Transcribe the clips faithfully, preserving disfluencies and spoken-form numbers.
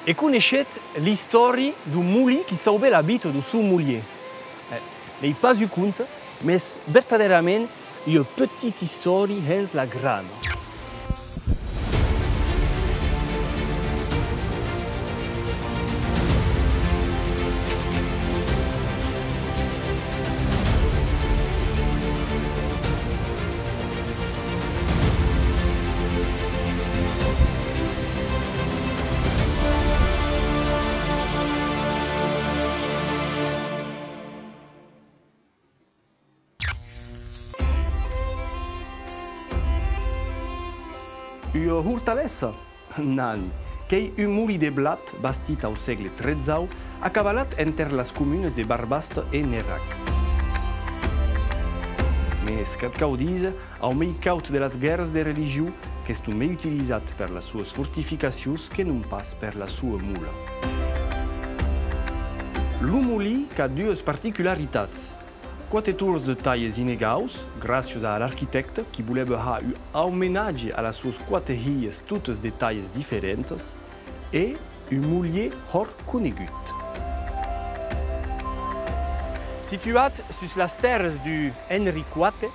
E coneishetz l'istòri deu molin qui sauvèt la vita deu son molièr? Eh, n'ei pas un conte, mes vertadèrament ua petita istòri hens la grana. Ua hortalessa? Nani, qu'ei un molin de blat bastit au sègle tretzau, acavalat enter las comunas de Barbasta e Nerac. Mes, qu'ac cau díser, au mei caud de las guèrras de religion, qu'estó mei utilizat per las suas fortificacions que non pas per la sua mola. Lo molin qu'a duas particularitats. Quate torns de talhes inegaus, gràcias a l'arquitècte qui volèva har un aumenatge a las suas quate hilhas totas de talhes diferentas, e un molièr hòrt conegut. Situat sus las tèrras deu Enric quate,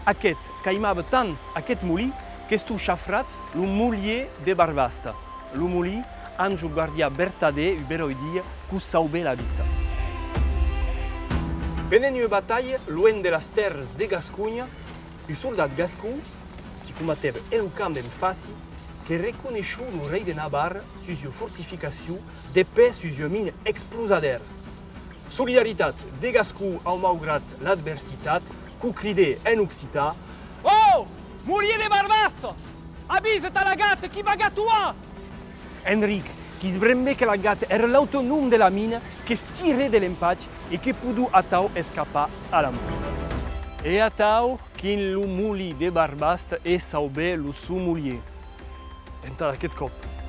aqueth qu'aimava tant aqueth molin, qu'estó chafrat lo molièr de Barbasta. Lo molin, Ange Guardià Vertadèr, un beròi dia, que'u sauvèt la vita. Pendent ua batalha, luenh de las tèrras de Gasconha, un soldat gascon, qui combatèva en lo camp d'en faci, que reconeishó lo rei de Navarra sus ua fortificacion de pè sus ua mina explosadèra. Solidaritat de Gascon au maugrat l'adversitat, que'u cridè en occitan: Ò! Molièr de Barbasta! Avisa-te a la gata qui va gatoar! Enric, que's brembè que la gata èra l'aute nom de la mina, que's tirè de l'empach e que podó atau escapar a la mòrt. E atau, quin lo molin de Barbasta e sauvè lo son molièr. Entad aqueth còp.